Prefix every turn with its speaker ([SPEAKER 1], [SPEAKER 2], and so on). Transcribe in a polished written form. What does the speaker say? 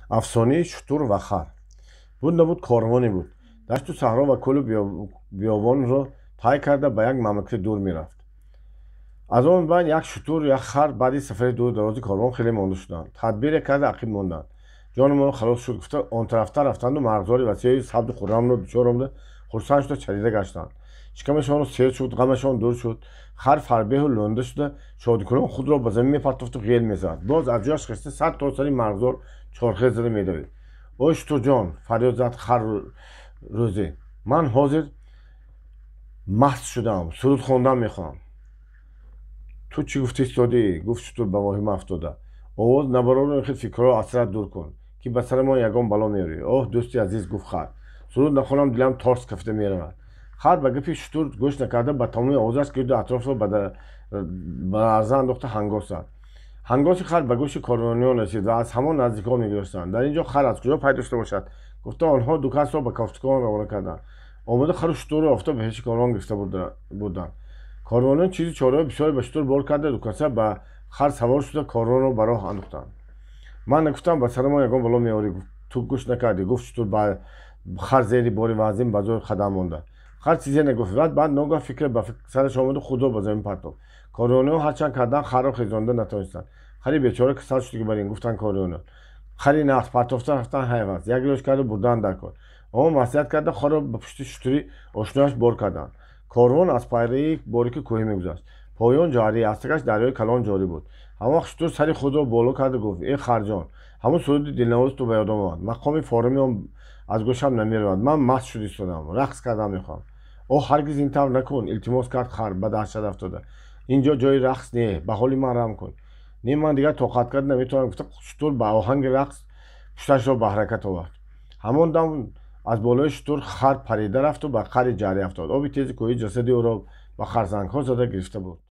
[SPEAKER 1] Афсонаи шутур ва хар. Буд набуд, корвоне буд. Дашту саҳро ва кӯлу биёбонро тай карда, ба як мамлакати дур мерафт. Аз он байн як шутур, як хар баъди сафари дуру дарози корвон хеле монда шуданд. Тадбире карда, ақиб монданд. Ҷонамон халос шуд, гуфта, он тарафтар рафтанду марғзори васеи сабзу хуррамро дучор омада, хурсанд шуда, чарида гаштанд. Шикамашон сер шуд, ғамашон дур шуд. Хар фарбеҳу лӯнда шуда, шодикунон худро ба замин мепартофту ғел мезад. Боз аз ҷояш хеста, сар то сари марғзор чорхез зада медавид. «Ой, шутурҷон!» — фарёд зад хар рӯзе. «Ман ҳозир маст шудаам, суруд хондан мехоҳам». «Ту чӣ гуфта истодӣ?» — гуфт шутур ба воҳима афтода. «Овоз набарору ин хел фикрҳоро аз сарат дур кун, ки ба сарамон ягон бало меорӣ». «Оҳ, дӯсти азиз, — гуфт хар, — суруд нахонам, дилам торс кафида меравад». Хар ба гапи шутур гӯш накарда, ба тамоми овозаш гирду атрофро ба ларза андохта, ҳангос зад. Ҳангоси хар ба гӯши корвониён расид ва аз ҳамон наздикҳо мегузаштанд. «Дар ин ҷо хар аз куҷо пайдо шуда бошад?» — гуфта, онҳо ду касро ба кофтуков равона карданд. Омода хару шутурро ёфта, ба пеши корвон гирифта бурданд. Корвониён чизу чораҳои бисёре ба шутур бор карда, дукаса ба хар савор шуда, корвонро ба роҳ андохтанд. «Ман нагуфтам, ба сарамон ягон бало меорӣ, ту гӯш накардӣ», — гуфт шутур ба хар зери бори вазин ба зӯр қадам монда. Хар чизе нагуфт. Баъд ногаҳ фикре ба сараш омаду худро ба замин партофт. Корвониён ҳарчанд карданд, харро хезонда натавонистанд. «Хари бечора касал шудагӣ бар ин», — гуфтанд корвониён. «Хари нағз партофта рафтан ҳайф аст. Як илоҷ карда бурдан дар кор». Онҳо маслиҳат карда, харро ба пушти шутури ошнояш бор карданд. Корвон аз пайраи борики кӯҳӣ мегузашт. Поён ҷарӣ, аз тагаш дарёи калон ҷорӣ буд. Ҳамон вақт шутур сари худро боло карда гуфт: «Э, харҷон, ҳамун суруди дилнавози ту ба ёдам омад. Мақоми форуми он аз гӯшам намеравад. Ман маст шуда истодам, рақс кардан мехоҳам». «Оҳ, ҳаргиз ин тавр накун», — илтимос кард хар ба даҳшат афтода. «Ин ҷо ҷои рақс не, ба ҳоли ман раҳм кун». «Не, ман дигар тоқат карда наметавонам», — гуфта, шутур ба оҳанги рақс пушташро ба ҳаракат овард. Ҳамон дам аз болои шутур хар парида рафту ба қаъри ҷарӣ афтод. Оби тези кӯҳӣ ҷасади ӯро ба харзангҳо зада гирифта буд.